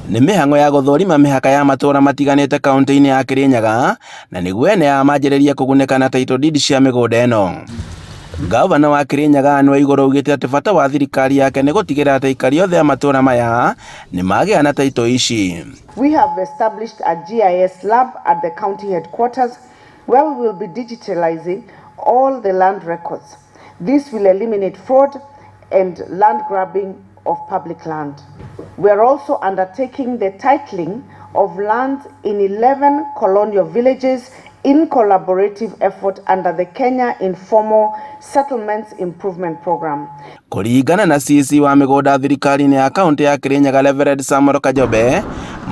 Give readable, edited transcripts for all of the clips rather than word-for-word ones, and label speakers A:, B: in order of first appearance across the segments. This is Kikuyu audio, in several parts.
A: Nĩ mĩhang'o ya gũthũrima mĩhaka ya matũra matiganĩte kaunti-inĩ ya Kirinyaga na nĩguo ene aya manjĩrĩrie kũgunĩka na title deed cia mĩgũnda ĩno. Gavana wa Kirinyaga Anne Waigũrũ augĩte atĩ bata wa thirikari yake nĩ gũtigĩrĩra atĩ aikari othe a matũra maya nĩ magĩa na title ici.
B: We have established a GIS lab at the county headquarters where we will be digitalizing all the land records. This will eliminate fraud and land grabbing of public land. We are also undertaking the titling of lands in 11 colonial villages in collaborative effort under the Kenya Informal Settlements Improvement Program.
A: Kũringana na CC wa mĩgũnda thirikari-inĩ ya kaunti ya Kirinyaga Reverend Samuel Kajobe,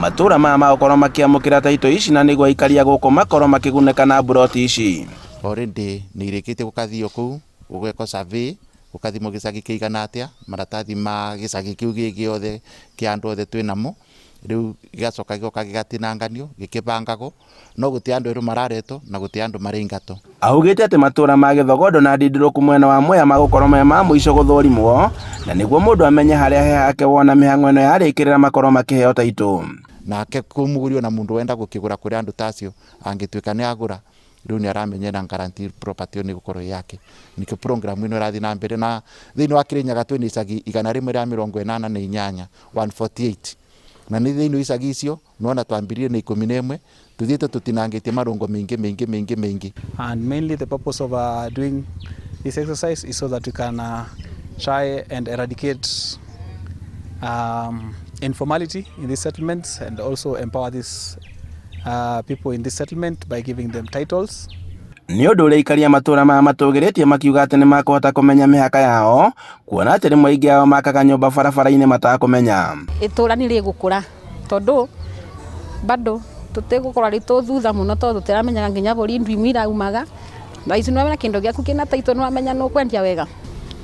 A: matũra maya magũkorwo makĩamũkĩra taito ici na nĩguo aikari a gũkũ makorwo makĩgunĩka na mburoti ici.
C: Already nĩ irĩkĩtie gũkathio kũu gũgekwo survey, gũkathimwo gĩcagi kĩigana atĩa, maratathi ma gĩcagi kĩu gĩ gĩothe kĩa andũ othe twĩ namo, rĩu gĩgacoka gĩgoka gĩgatinanganio gĩkĩbangagwo, no gũtirĩ andũ erũ mararetwo na gũtirĩ andũ maraingatwo.
A: Augĩte atĩ matũra ma Gĩthogondo na Ndindũrũku mwena wa Mwea magũkorwo me ma mũico gũthũrimwo na nĩguo mũndũ amenye harĩa he hake wona mĩhang'o ĩno yarĩkĩrĩra makorwo makĩheo taitũ.
C: Nake mũgũri ona mũndũ wenda gũkĩgũra kũrĩ andũ ta acio angĩtuĩka nĩ agũra, rĩu nĩ aramenya ena guarantee property ĩyo nĩ ĩgũkorwo ĩ yake. Nĩkĩo program ĩno ĩrathiĩ na mbere na thĩinĩ wa Kirinyaga twĩna icagi 188, 148, na nĩ thĩinĩ wa icagi icio nĩwona twambirie na 11, tũthiĩte tũtinangĩtie marũngo maingĩ maingĩ maingĩ maingĩ.
D: And mainly the purpose of doing this exercise is so that we can try and eradicate informality in these settlements and also empower these people in this settlement by giving them titles.
A: Nĩ ũndũ ũrĩa aikari a matũra maya matũgĩrĩtie makiuga atĩ nĩ makũhota kũmenya mĩhaka yao kuona atĩ rĩmwe aingĩ ao makaga nyũmba barabara-inĩ matakũmenya.
E: Itũra nĩ rĩgũkũra tondũ bado tũtigũkorwo rĩ tũ thutha mũno tondũ tũtiramenyaga nginya bũri ndu imwe iraumaga. Thaa ici nĩwamenya kĩndũ gĩaku kĩna title, nĩwamenya nĩ ũkwendia wega.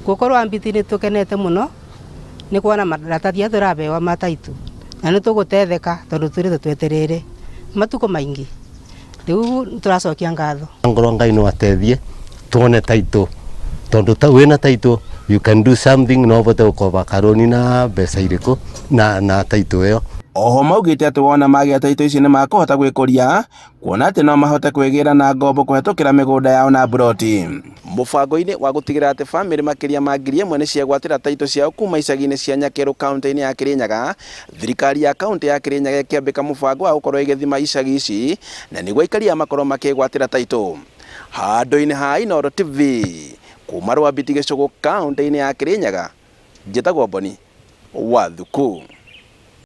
F: Gũkorwo Mbiti nĩ tũkenete mũno nĩ kuona maratathi aya tũrabewa ma title na nĩ tũgũtetheka tondũ tũrĩte twetereire matukũ maingĩ, rĩu tũracokia ngatho.
G: Ngorwo Ngai no ateithie tuone title, tondu ta wina title you can do something, no ũhote gũkoba karũni na mbeca irĩkũ na title ĩyo.
A: Oho maugĩte atĩ wona magĩa taitũ ici nĩ makũhota gwĩkũria kuona atĩ no mahote kwĩgĩra na ngombo kũhetũkĩra mĩgũnda yao na mburoti. Mũbango-inĩ wa gũtigĩrĩra atĩ bamĩrĩ makĩria ma 1000 nĩ ciegwatĩra taitũ ciao kuma icagi-inĩ cia Nyakerũ kaunti-inĩ ya Kirinyaga, thirikari ya kaunti ya Kirinyaga ĩkĩambĩka mũbango wa gũkorwo ĩgĩthima icagi ici na nĩguo aikari aya makorwo makĩgwatĩra taitũ. Handũ-inĩ ha Inooro TV kuma Rwambiti Gĩcũgũ kaunti-inĩ ya Kirinyaga, njĩtagwo Boni wa Thuku.